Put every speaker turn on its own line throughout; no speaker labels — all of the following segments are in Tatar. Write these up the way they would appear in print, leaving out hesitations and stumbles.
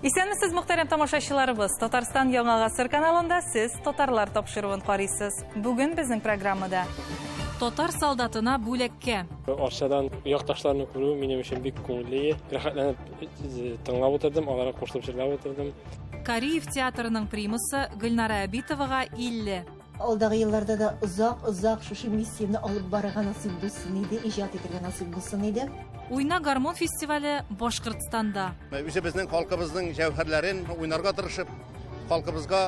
Исәнмесез, мөхтәрәм тамашачыларыбыз. Татарстан Яңа гасыр каналында сез татарлар тапшыруын карыйсыз. Бүген безнең программада Татар солдатына бүләккә.
Арчадан якташларны күрү минем өчен бик күңелле. Рәхәтләнеп тыңлап утырдым, аларга кушылып җырлап утырдым.
Кариев театрының примусы Гөлнара Әбитовага 50.
Алдагы елларда да озак-озак шушы миссияне алып барырга насыйп булсын иде, иҗат итәргә насыйп булсын иде.
Уйна гармун фестивале Башкортстанда.
Үзебезнең халкыбызның җәүһәрләрен уйнарга тырышып, халкыбызга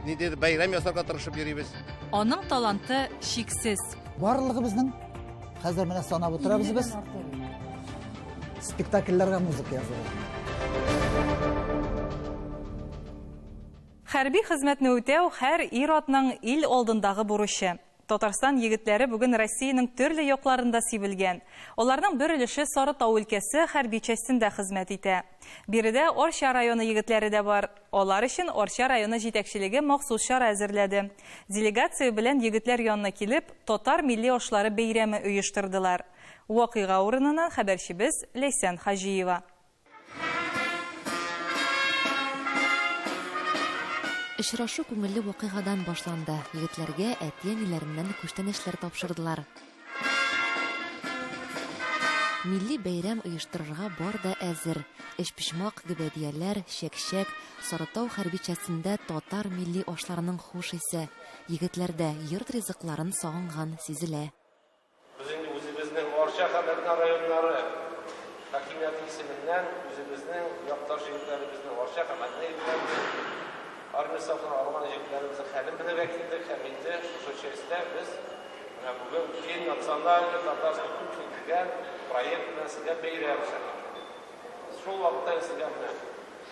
ниндидер бәйрәм ясарга тырышып йөрибез.
Аның таланты чиксез.
Барлыгыбызның хәзер менә санап утырабыз без. Спектакльләргә музыка язылган.
Хәрби хезмәтне үтәү һәр ир-атның ил алдындагы бурычы. Татарстан егетләре бүген Россиянең төрле якларында сибелгән. Аларның бер өлеше Сарытау өлкәсе хәрби частендә хезмәт итә. Биредә Арча районы егетләре дә бар. Алар өчен Арча районы җитәкчелеге махсус чара әзерләде. Делегация белән егетләр янына килеп, татар милли ашлары бәйрәме оештырдылар. Вакыйга урыныннан хәбәрчебез Ләйсән Хаҗиева.
Очрашу күңелле вакыйгадан башланды. Егетләргә әти-әниләреннән күчтәнәчләр тапшырдылар. Милли бәйрәм оештырырга бар да әзер. Өчпочмак, гөбәдияләр, чәкчәк, Сарытау хәрби частендә татар милли ашларының хуш исе. Егетләр дә йорт ризыкларын сагынган сизелә.
Без инде үзебезнең Арча һәм Әтнә районнары хакимияте исеменнән үзебезнең якташ егетләребезнең, Арча һәм Әтнә егетләребезнең, армия сафына алынган егетләребезнең хәлен белергә килдек һәм инде шушы частьтә без менә бүген День национальной татарской кухни дигән проект белән сезгә бәйрәм эшләргә килдек. Шул вакытта инде сезгә менә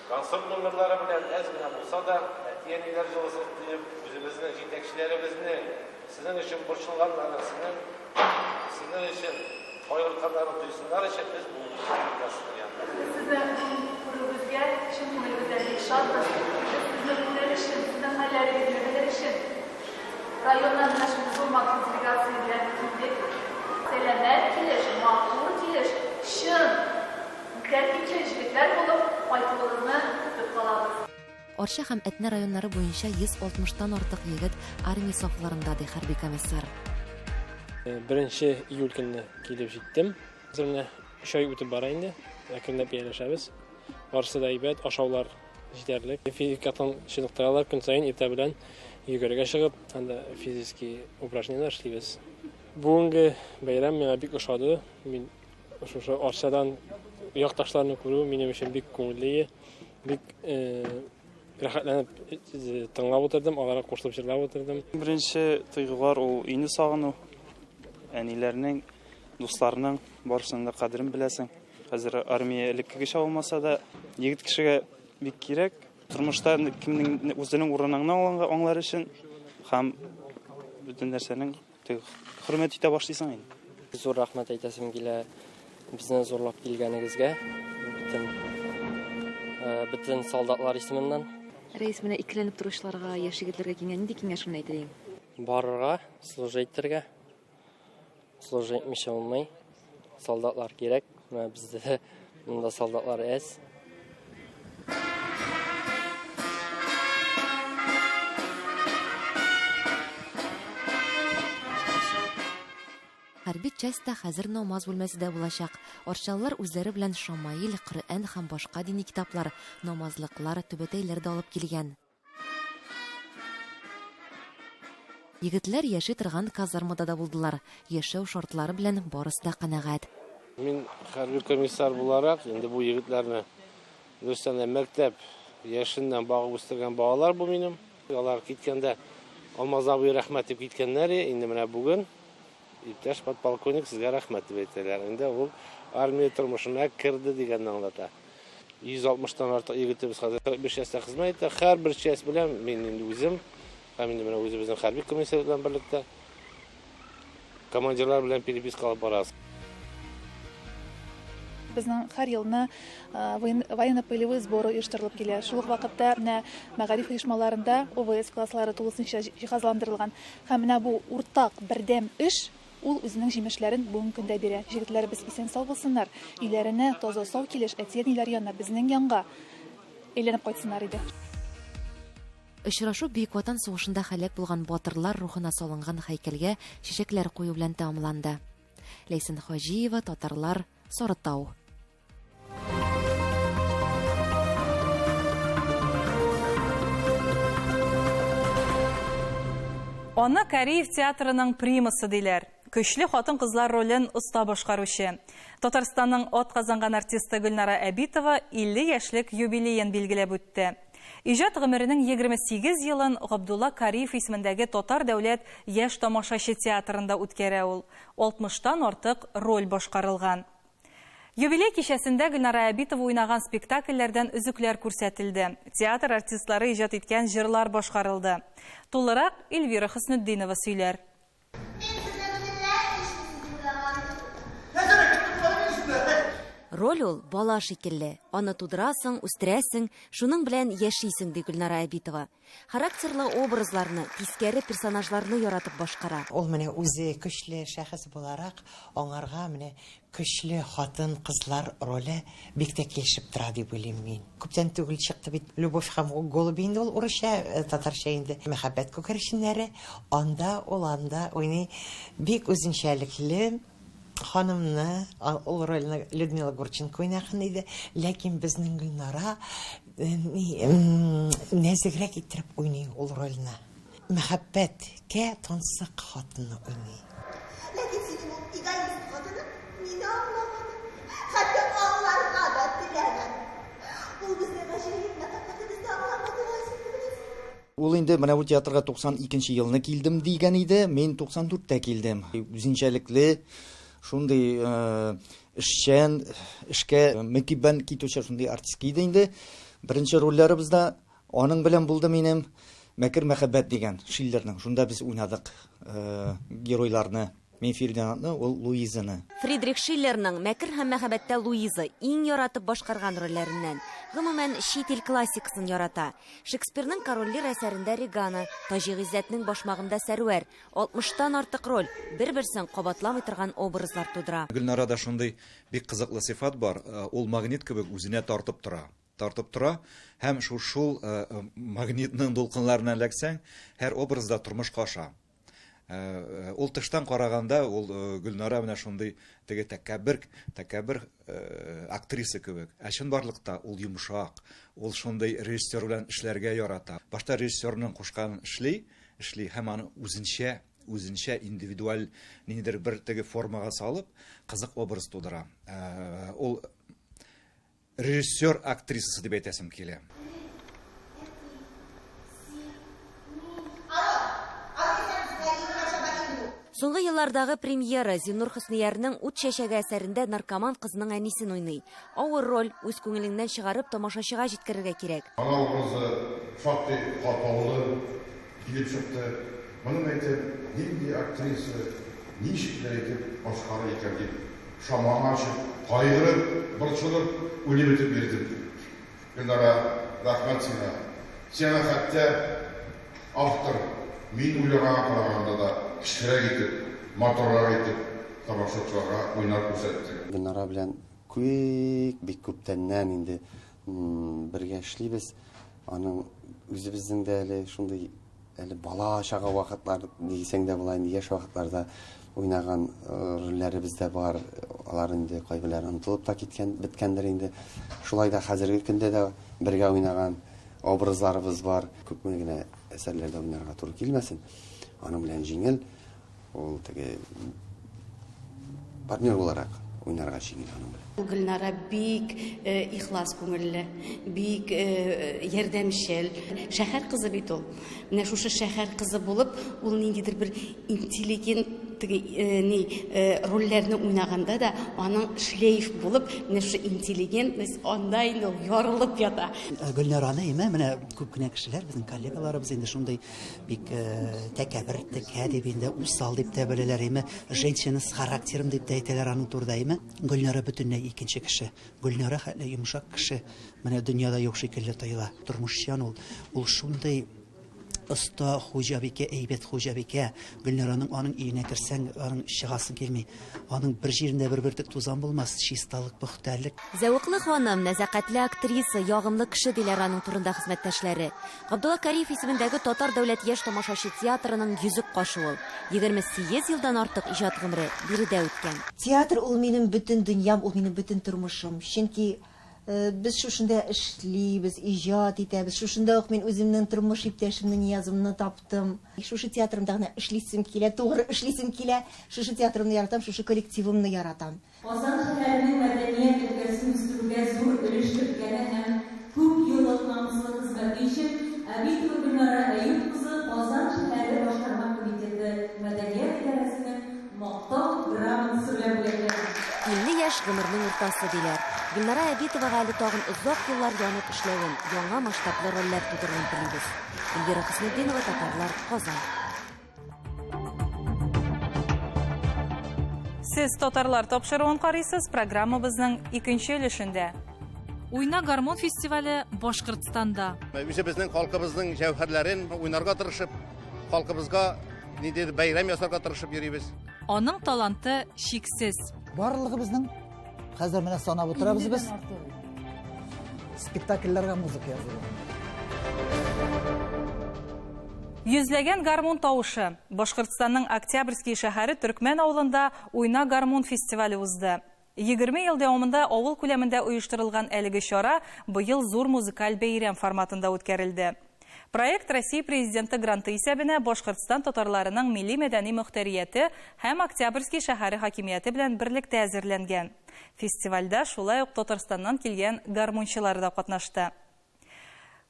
концерт номерлары белән әз генә булса да әти-әниләр җылысын тоеп, үзебезнең җитәкчеләребезнең Сезнең өчен борчылганнарын, сезнең сезнең өчен кайгыртканнарын тойсыннар өчен без бүгенге көндә сезнең янда.
Без сезне бүген күрүебезгә чын күңелебездән бик шатбыз. Без сезне күрер өчен, сезнең хәлләрегезне белер өчен районнан менә шундый зур матур делегация белән килдек. Сәламәт килеш, матур килеш, чын тәртипле җегетләр булып кайтуыгызны көтеп калабыз.
Арча һәм Әтнә районнары буенча 160 тан артык егет армия сафларында, ди хәрби комиссар.
Беренче июль көнне килеп җиттем. Хәзер менә өч ай үтеп бара инде. Әкренләп ияләшәбез. Барысы да әйбәт, ашаулар җитәрлек. Физик яктан чыныктыралар, көн саен иртә белән йөгерергә чыгып, анда физический упражнениеләр эшлибез. Бүгенге бәйрәм миңа бик ошады. Мин шушы Арчадан якташларны күрү минем өчен бик күңелле. Бик рәхәтләнеп тыңлап утырдым, аларга кушылып җырлап утырдым.
Беренче тойгылар ул өйне сагыну, әниләрнең, дусларның барысының да кадерен беләсең. Хәзер армия элеккегечә булмаса да, егет кешегә бик кирәк. Тормышта кемнең үзенең урыныңны аңлар өчен һәм бөтен нәрсәнең Хөрмәт итә башлыйсың инде.
Зур рәхмәт әйтәсем килә безне зурлап килгәнегезгә. Бөтен э, бөтен солдатлар исеменнән.
Рәис, менә икеләнеп торучыларга, яшь егетләргә киңә нинди киңәш генә әйтер идең?
Барырга, служить итәргә. Служить итмичә булмый. Солдатлар кирәк. Менә бездә монда солдатлар әз.
Хәрби частьта хәзер намаз бүлмәсе дә булачак. Арчалылар үзләре белән шамаил, Коръән һәм башка дини китаплар, намазлыклар, түбәтәйләр дә алып килгән. Егетләр яши торган казармада да булдылар. Яшәү шартлары белән барысы да канәгать.
Мин хәрби комиссар буларак, инде бу егетләрне дөрестән дә мәктәп яшеннән багып үстергән балалар бу минем. Алар киткәндә Алмаз абый рәхмәт дип киткәннәр, инде менә бүген иптәш подполковник сезгә рәхмәт дип әйтәләр. Инде ул армия тормышына керде дигәнне аңлата. 160 тан артык егетебез хәзер 45 частьта хезмәт итә. Һәрбер часть белән мин инде үзем һәм инде менә үзебезнең хәрби комиссар белән берлектә командирлар белән переписка алып барабыз.
Безнең һәр елны военно-полевые сборы оештырылып килә. Шул ук вакытта менә мәгариф оешмаларында ОВС класслары тулысынча җиһазландырылган. Һәм менә бу уртак, бердәм эш Ул үзенең җимешләрен бүгенге көндә бирә. Җегетләребез исән-сау булсыннар, өйләренә таза-сау килеш, әти-әниләр янына, безнең янга әйләнеп кайтсыннар иде.
Очрашу Бөек Ватан сугышында һәлак булган батырлар рухына салынган һәйкәлгә чәчәкләр кую белән тәмамланды. Ләйсән Хаҗиева, Татарлар, Сарытау.
Аны Кариев театрының примасы диләр. Көчле хатын-кызлар ролен оста башкаручы. Татарстанның атказанган артисты Гөлнара Әбитова 50 яшьлек юбилеен билгеләп үтте. Иҗат гомеренең 28 елын Габдулла Кариев исемендәге Татар дәүләт яшь тамашачы театрында үткәрә ул. 60-тан артык роль башкарылган. Юбилей кичәсендә Гөлнара Әбитова уйнаган спектакльләрдән өзекләр күрсәтелде. Театр артистлары иҗат иткән җырлар башкарылды. Тулырак Эльвира Хөснетдинова сөйләр.
Роль ул бала шикелле. Аны тудырасың, үстерәсең, шуның белән яшисең, ди Гөлнара Әбитова. Характерлы образларны, тискәре персонажларны яратып башкара.
Ул менә үзе көчле шәхес буларак, аңарга менә көчле хатын-кызлар роле бик тә килешеп тора дип уйлыйм мин. Күптән түгел чыкты бит Любовь һәм голуби инде ул урысча, татарча инде Мәхәббәт күгәрченнәре. Анда ул анда уйный бик үзенчәлекле ханымны, ул рольне Людмила Гурченко уйнаган иде. Ләкин безнең Гөлнара нәзегрәк иттереп уйный ул рольне. Мәхәббәткә тансык хатынны уйный.
Ләкин синең ул эгоист хатының мине аңламады. Хәтта аңларга да теләмәде. Ул безнең гаҗәеп мәхәббәтебезне аңламады, Василий, беләсеңме?
Ул инде менә бу театрга 92 елны килдем дигән иде, мин 94-тә килдем. Үзенчәлекле, шундый эшчән, эшкә мөкиббән китүче шундый артист иде инде. Беренче рольләребез дә аның белән булды минем. Мәкер мәхәббәт дигән Шиллерның. Шунда без уйнадык геройларны. Мин Фердинандны, ул Луизаны.
Фридрих Шиллерның Мәкер һәм мәхәббәттә Луиза иң яратып башкарган рольләреннән. Гомумән, чит ил классикасын ярата. Шекспирның Король Лир әсәрендә Регана, Таҗи Гыйззәтнең Башмагында Сәрвәр, 60-тан артык роль, бер-берсен кабатламый торган образлар тудыра.
Гөлнарада шундый бик кызыклы сыйфат бар, ул магнит кебек үзенә тартып тора. Тартып тора һәм шул магнитның дулкынларына эләксәң, һәр образда тормышка аша. Ул тыштан караганда, ул Гөлнара менә шундый теге тәкәббер, тәкәббер актриса кебек. Ә чынбарлыкта ул йомшак, ул шундый режиссер белән эшләргә ярата. Башта режиссерның кушканын эшли, эшли һәм аны үзенчә, үзенчә индивидуаль ниндидер бер теге формага салып, кызык образ тудыра. Ул режиссер актрисасы дип әйтәсем килә.
Соңгы еллардагы премьера Зиннур Хөсниярның Ут чәчәге әсәрендә наркоман кызның әнисен уйный. Авыр роль, үз күңелеңнән чыгарып тамашачыга җиткерергә кирәк.
Ана образы шактый катлаулы килеп чыкты. Моны әйтәм, нинди актриса, ничекләр итеп башкарыр икән дип, шамаңа ачып, кайгырып, борчылып, үлеп бетеп йөрдем. Гөлнара, рәхмәт сиңа. Сиңа хәтта автор мин уйлаганга караганда да көчлерәк итеп, матуррак итеп тамашачыларга уйнап күрсәтте.
Гөлнара белән күп, бик күптәннән инде бергә эшлибез. Аның үзебезнең дә әле шундый әле бала чага вакытлар дисәң дә була инде, яшь вакытларда уйнаган рольләребез дә бар. Алар инде кайберләре онытылып та киткән, беткәндер инде. Шулай да хәзерге көндә дә бергә уйнаган образларыбыз бар. Күпме генә әсәрләрдә уйнарга туры килмәсен, аның белән җиңел, ул теге партнер буларак уйнарга җиңел аның белән.
Гөлнара бик ихлас күңелле, бик ярдәмчел. Шәһәр кызы бит ул. Менә шушы шәһәр кызы булып, ул ниндидер бер интеллигент теге ни рольләрне уйнаганда да аның шлейф булып, менә шушы интеллигентность анда инде ул ярылып ята.
Гөлнараны име, менә күп кенә кешеләр, безнең коллегаларыбыз инде шундый бик тәкәббер, текә дип инде, усал дип тә беләләр име, женщина с характером дип тә әйтәләр аның турында име. Гөлнара бөтенләй икенче кеше. Гөлнара хәтле йомшак кеше менә дөньяда юк шикелле тоела. Тормышчан ул, ул шундый оста хуҗабикә, әйбәт хуҗабикә. Гөлнараның аның өенә керсәң, аның чыгасың килми. Аның бер җирендә бер бөртек тузан булмас, чисталык, пөхтәлек.
Зәвыклы ханым, нәзакәтле актриса, ягымлы кеше, диләр аның турында хезмәттәшләре. Габдулла Кариев исемендәге Татар дәүләт яшь тамашачы театрының йөзек кашы ул. 28 елдан артык иҗат гомере биредә үткән.
Театр ул минем бөтен дөньям, ул минем бөтен тормышым. Чөнки без шушында эшлибез, иҗат итәбез. Шушында ук мин үземнең тормыш иптәшемне, Ниязымны таптым. Шушы театрымда гына эшлисем килә, тугры эшлисем килә. Шушы театрымны яратам, шушы коллективымны яратам.
Казан шәһәренең мәдәният өлкәсен үстерүгә зур өлеш керткәне һәм күп еллык намуслы хезмәте өчен Абитова Гөлнара Әюп кызы Казан шәһәре Башкарма комитеты мәдәният идарәсенең Мактау грамотасы белән бүләкләнде.
50 яшь, гомернең уртасы, диләр. Гөлнара Абитовага әле тагын озак еллар янып эшләвен, яңа масштаблы рольләр тудыруын телибез. Эльвира Хөснетдинова, Татарлар, Казан.
Сез татарлар тапшыруын карыйсыз, программабызның икенче өлешендә. Уйна гармун фестивале Башкортстанда.
Үзебезнең халкыбызның җәүһәрләрен уйнарга тырышып, халкыбызга ниндидер бәйрәм ясарга тырышып йөрибез.
Аның таланты чиксез.
Барлыгыбызның хәзер менә санап утырабыз без. Спектакльләргә музыка язылган.
Йөзләгән гармун тавышы. Башкортстанның Октябрьский шәһәре Төркмән авылында Уйна гармун фестивале узды. 20 ел дәвамында авыл күләмендә оештырылган әлеге чара быел зур музыкаль бәйрәм форматында үткәрелде. Проект Россия Президенты гранты исәбенә Башкортстан татарларының милли-мәдәни мөхтәрияте һәм Октябрьский шәһәре хакимияте белән берлектә әзерләнгән. Фестивальдә шулай ук Татарстаннан килгән гармунчылар да катнашты.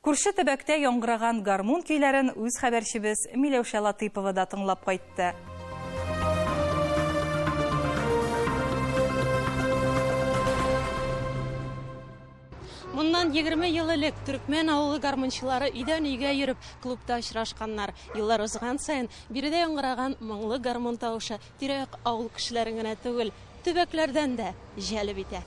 Күрше төбәктә яңгыраган гармун көйләрен үз хәбәрчебез Миләүшә Латыйпова да тыңлап кайтты.
Моннан 20 ел элек Төркмән авылы гармунчылары өйдән өйгә йөреп клубта очрашканнар. Еллар узган саен биредә яңгыраган моңлы гармун тавышы тирә-як авыл кешеләрен генә түгел, төбәкләрдән дә җәлеп итә.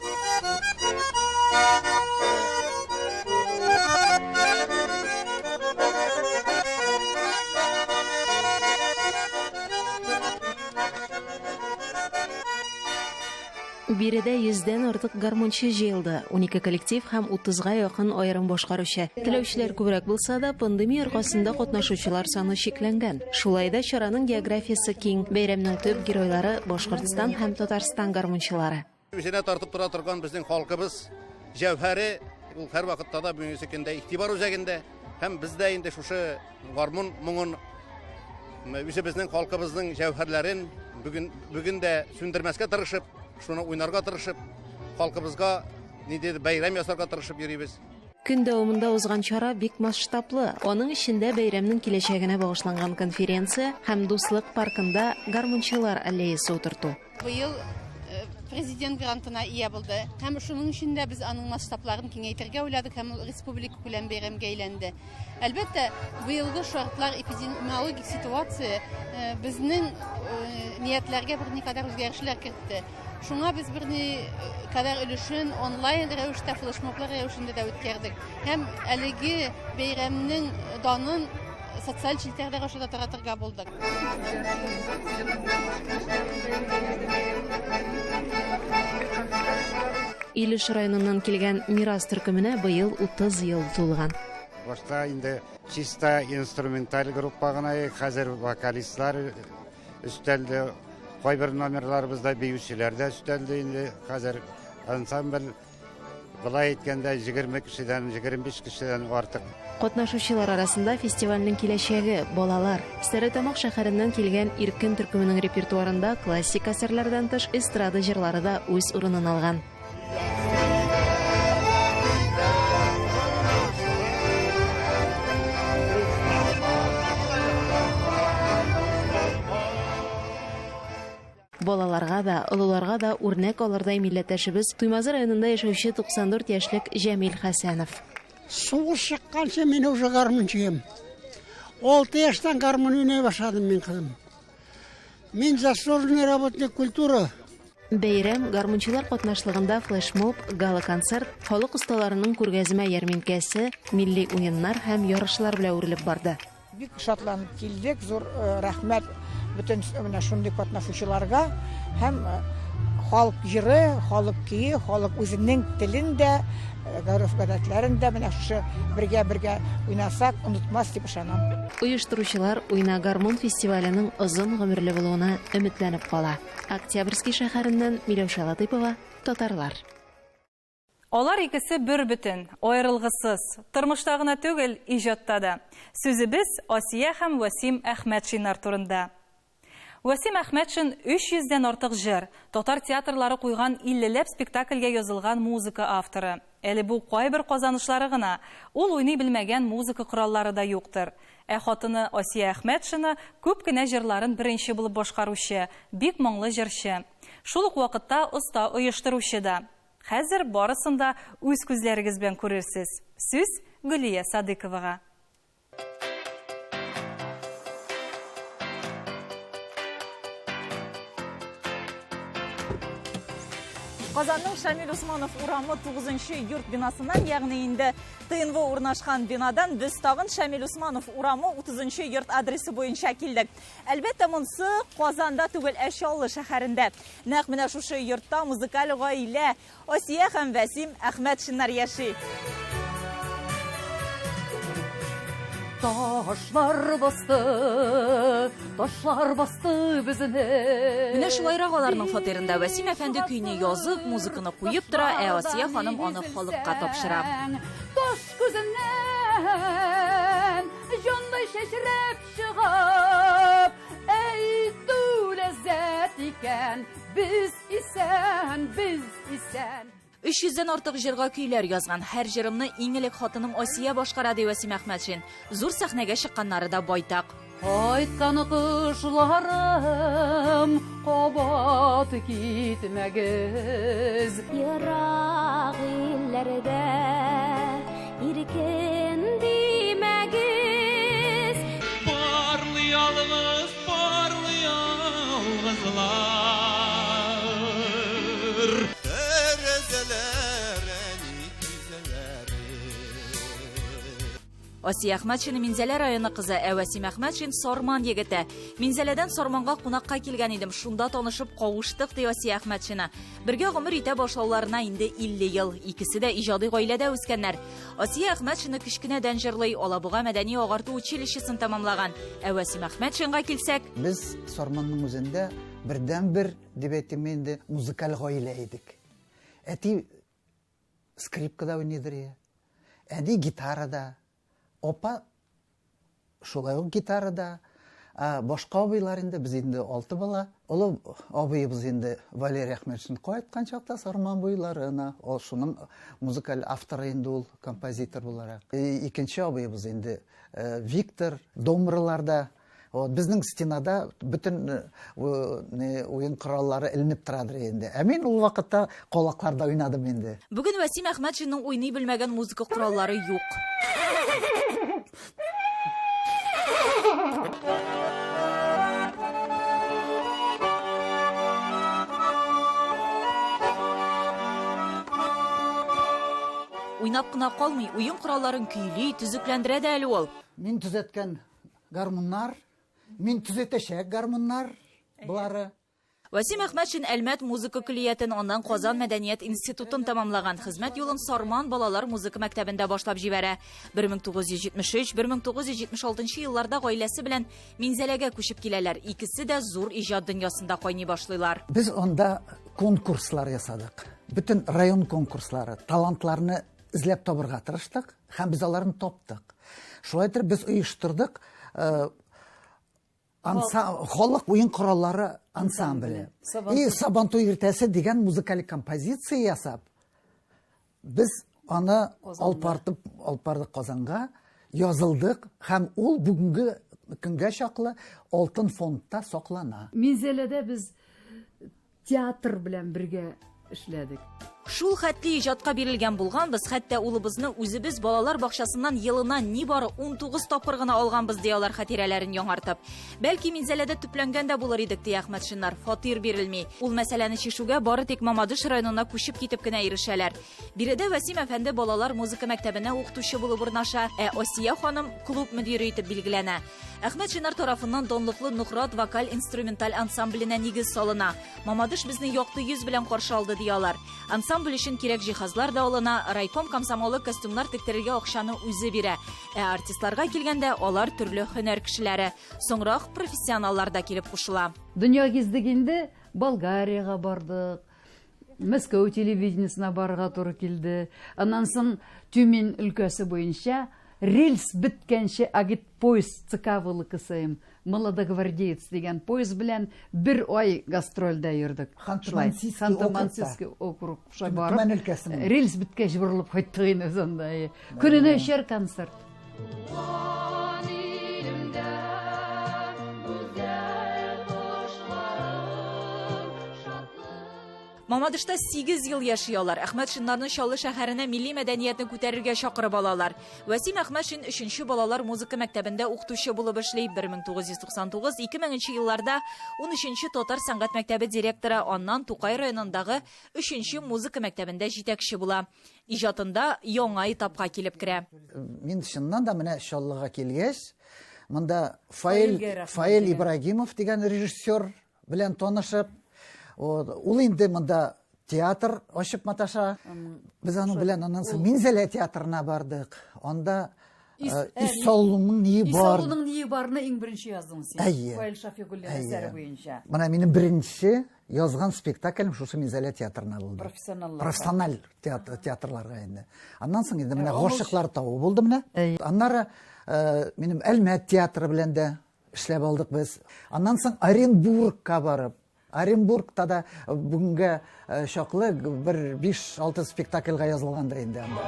Биредә йөздән артык гармунчы җыелды, 12 коллектив һәм 30га якын аерым башкаручы. Теләүчеләр күбрәк булса да, пандемия аркасында катнашучылар саны чикләнгән. Шулай да чараның географиясе киң. Бәйрәмнең төп геройлары Башкортстан һәм Татарстан гармунчылары.
Үзенә тартып тора торган безнең халкыбыз җәүһәре, ул һәрвакытта да бүгенге көндә игътибар үзәгендә. Һәм без дә инде шушы гармун моңын үзебезнең халкыбызның җәүһәрләрен бүген, бүген дә сүндермәскә тырышып, шуны уйнарга тырышып, халкыбызга ниндидер бәйрәм ясарга тырышып йөрибез.
Көн дәвамында узган чара бик масштаблы. Аның эчендә бәйрәмнең киләчәгенә багышланган конференция һәм Дуслык паркында гармунчылар аллеясы утырту.
Быел президент грантына ия булды. Һәм шуның өчен дә без аның масштабларын киңәйтергә уйладык һәм ул республика күләм бәйрәмгә әйләнде. Әлбәттә, быелгы шартлар, эпидемиологик ситуация безнең ниятләргә берникадәр үзгәрешләр кертте. Шуңа без берникадәр өлешен онлайн рәвештә, флешмоблар рәвешендә дә үткәрдек. Һәм әлеге бәйрәмнең данын социаль челтәрләр аша да таратырга булдык.
Илеш районыннан килгән Мирас төркеменә быел 30 ел тулган.
Башта инде чиста инструменталь группа гына идек, хәзер вокалистлар өстәлде. Кайбер номерларыбызда биючеләр дә өстәлде инде. Хәзер ансамбль Болай әйткәндә, 20 кешедән, 25 кешедән артык.
Катнашучылар арасында фестивальнең киләчәге, балалар. Стәрлетамак шәһәреннән килгән Иркен төркеменең репертуарында классик әсәрләрдән тыш эстрада җырлары да үз урынын алган. Балаларга да, олыларга да үрнәк алырдай милләттәшебез Туймазы районында яшәүче 94 яшьлек Җәмил Хәсәнов.
Сугыш чыкканчы мин уже гармунчы идем. 6 яшьтән гармун уйный башладым мин, кызым. Мин заслуженный работник культуры.
Бәйрәм гармунчылар катнашлыгында флешмоб, гала-концерт, халык осталарының күргәзмә ярминкәсе, милли уеннар һәм ярышлар белән үрелеп барды.
Бик шатланып килдек, зур рәхмәт бөтен менә шундый катнашучыларга һәм халык җыры, халык көе, халык үзенең телен дә, гореф-гадәтләрен дә менә шушы бергә-бергә уйнасак, онытмас дип ышанам.
Оештыручылар Уйна гармун фестиваленең озын гомерле булуына өметләнеп кала. Октябрьский шәһәреннән Миләүшә Латыйпова, Татарлар.
Алар икесе бербөтен, аерылгысыз. Тормышта гына түгел, иҗатта да. Сүзебез Асия һәм Вәсим Әхмәтшиннар турында. Вәсим Әхмәтшин 300 дән артык җыр, татар театрлары куйган иллеләп спектакльгә язылган музыка авторы. Әле бу кайбер казанышлары гына. Ул уйный белмәгән музыка кораллары да юктыр. Ә хатыны Асия Әхмәтшина күп кенә җырларын беренче булып башкаручы, бик моңлы җырчы. Шул ук вакытта оста оештыручы да. Хәзер барысын да үз күзләрегез белән күрерсез. Сүз Гөлия Садыйковага.
Казанның Шамил Усманов урамы 9 йорт бинасыннан, ягъни инде ТНВ урнашкан бинадан без тагын Шамил Усманов урамы 30 йорт адресы буенча килдек. Әлбәттә, монсы Казанда түгел, ә Чаллы шәһәрендә. Нәкъ менә шушы йортта музыкаль гаилә Асия һәм Вәсим Әхмәтшиннар яши.
Ташлар басты, ташлар басты безне.
Менә шулайрак аларның фатирында Вәсим әфәнде көйне язып, музыканы куеп тора, ә Асия ханым аны халыкка тапшыра.
Таш күзеннән җанлы чәчрәп Чыгып, әйтү ләззәт икән, без исән, без исән.
300 дән артык җырга көйләр язган. Һәр җырымны иң элек хатыным Асия башкара, ди Вәсим Әхмәтшин. Зур сәхнәгә чыкканнары да байтак.
Кайткан кошларым, кабат китмәгез.
Ерак илләрдә Иркен димәгез.
Парлы ялгыз, парлы ялгызлар.
Тәрәзәләр, әни күзәләре.
Асия Әхмәтшина Минзәлә районы кызы, ә Вәсим Әхмәтшин Сарман егете. Минзәләдән Сарманга кунакка килгән идем, шунда танышып кавыштык, ди Асия Әхмәтшина. Бергә гомер итә башлауларына инде 50 ел. Икесе дә иҗади гаиләдә үскәннәр. Асия Әхмәтшина кечкенәдән җырлый, Алабуга мәдәни агарту училищесын тәмамлаган. Ә Вәсим Әхмәтшинга килсәк...
Без Сарманның үзендә бердәнбер, дип әйтим инде, музыкаль гаилә идек. Әти скрипкада уйныйдыр, әни гитарада, Апа шулай ук гитарада. Башка абыйлар инде, без инде алты бала. Олы абыебыз инде Валерий Әхмәтшин кайткан чакта Сарман буйларына, ул шуның музыкаль авторы инде ул, композитор буларак. Икенче абыебыз инде Виктор домраларда. Вот, безнең стенада бөтен уен кораллары эленеп торадыр инде. Ә мин ул вакытта колакларда уйнадым инде.
Бүген Вәсим Әхмәтшинның уйный белмәгән музыка кораллары юк. Уйнап кына калмый, уен коралларын көйли, төзекләндерә дә әле ул.
Мин төзәткән Гармуннар, мин төзәтәчәк гармуннар болары.
Вәсим Әхмәтшин Әлмәт музыка көллиятен, аннан Казан мәдәният институтын тәмамлаган. Хезмәт юлын Сарман балалар музыка мәктәбендә башлап җибәрә. 1973-1976 елларда гаиләсе белән Минзәләгә күчеп киләләр. Икесе дә зур иҗат дөньясында кайный башлыйлар.
Без анда конкурслар ясадык. Бөтен район конкурслары, талантларны эзләп табырга тырыштык һәм без аларны таптык. Шулай итеп без оештырдык э, халык уен кораллары ансамбле. И Сабантуй иртәсе дигән музыкаль композиция ясап, без аны алып бардык, алып бардык Казанга, язылдык һәм ул бүгенге көнгә чаклы алтын фондта саклана.
Минзәләдә без театр белән бергә эшләдек.
Шул хәтле иҗатка бирелгән булганбыз, хәтта улыбызны үзебез балалар бакчасыннан елына нибары 19 тапкыр гына алганбыз, ди алар хатирәләрен яңартып. Бәлки Минзәләдә төпләнгән дә булыр идек, ди Әхмәтшиннар. Фатир бирелми. Ул мәсьәләне чишүгә бары тик Мамадыш районына күчеп китеп кенә ирешәләр. Биредә Вәсим әфәнде балалар музыка мәктәбенә укытучы булып урнаша, ә Асия ханым клуб мөдире итеп билгеләнә. Әхмәтшиннар тарафыннан данлыклы Нухрат вокаль-инструменталь ансамбленә нигез салына. Мамадыш безне якты йөз белән каршы алды, ди алар. Ансамбль өчен кирәк җиһазлар да алына, райком комсомолы костюмнар тектерергә акчаны үзе бирә. Ә артистларга килгәндә, алар төрле һөнәр кешеләре. Соңрак профессионаллар да килеп кушыла.
Дөнья гиздек инде, Болгариягә бардык, Мәскәү телевидениесенә барырга туры килде. Аннан соң Тюмень өлкәсе буенча рельс беткәнче агитпоезд ЦК ВЛКСМ Молодогвардеец дигән поезд белән бер ай гастрольдә йөрдек.
Ханты-Мансийский
округ шулай барып. Төмән өлкәсенең. Рельс беткәч борылып кайттык инде без анда. Көненә өчәр концерт.
Мамадышта 8 ел яши алар. Әхмәтшиннарны Чаллы шәһәренә милли мәдәниятне күтәрергә чакырып алалар. Вәсим Әхмәтшин 3 балалар музыка мәктәбендә укытучы булып эшли. 1999-2000 елларда 13 татар сәнгать мәктәбе директоры, аннан Тукай районындагы 3 музыка мәктәбендә җитәкче була. Иҗатында яңа этапка килеп керә.
Мин чыннан да менә Чаллыга килгәч, монда Фаил, Фаил Ибрагимов дигән режиссер белән танышып, ул инде монда театр ачып маташа. Без аның белән аннан соң Минзәлә театрына бардык. Анда Исалуның ние бар.
Исалуның ние барны иң беренче яздың син.
Әйе.
Фаил Шафигуллин әсәре буенча.
Менә минем беренче язган спектаклем шушы Минзәлә театрына булды.
Профессионалларга.
Профессиональ театр, театрларга инде. Аннан соң инде менә Гашыклар тавы булды менә. Аннары минем Әлмәт театры белән дә эшләп алдык без. Аннан соң Оренбургка барып, Оренбургта да бүгенгә чаклы бер 5-6 спектакльгә язылгандыр инде анда.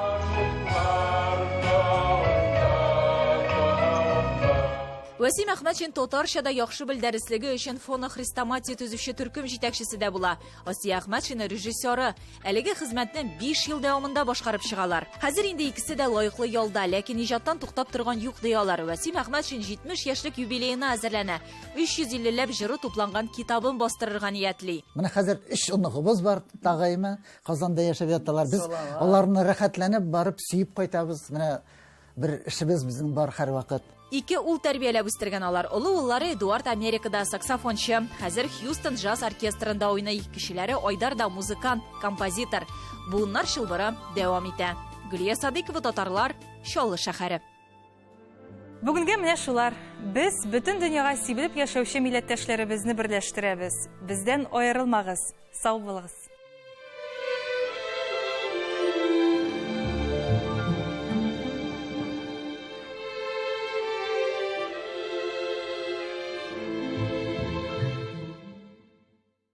Вәсим Әхмәтшин татарча да яхшы бел дәреслеге өчен фонохрестоматия төзүче төркем җитәкчесе дә була. Асия Әхмәтшина режиссеры. Әлеге хезмәтне 5 ел дәвамында башкарып чыгалар. Хәзер инде икесе дә лаеклы ялда, ләкин иҗаттан туктап торган юк ди алар. Вәсим Әхмәтшин 70 яшьлек юбилеена әзерләнә. 350 ләп җыры тупланган китабын бастырырга ниятли.
Менә хәзер өч оныгыбыз бар, тагыймы, Казанда яшәп яталар. Без аларны рәхәтләнеп барып сөеп кайтабыз. Менә бер эшебез безнең бар һәрвакыт.
Ике ул тәрбияләп үстергән алар. Олы уллары Эдуард Америкада саксофончы. Хәзер Хьюстон джаз оркестрында уйный. Кечеләре Айдар да музыкант, композитор. Буыннар чылбыры дәвам итә. Гөлия Садыйкова, Татарлар, Чаллы шәһәре.
Бүгенгә менә шулар. Без бөтен дөньяга сибелеп яшәүче милләттәшләребезне берләштерәбез. Бездән аерылмагыз. Сау булыгыз.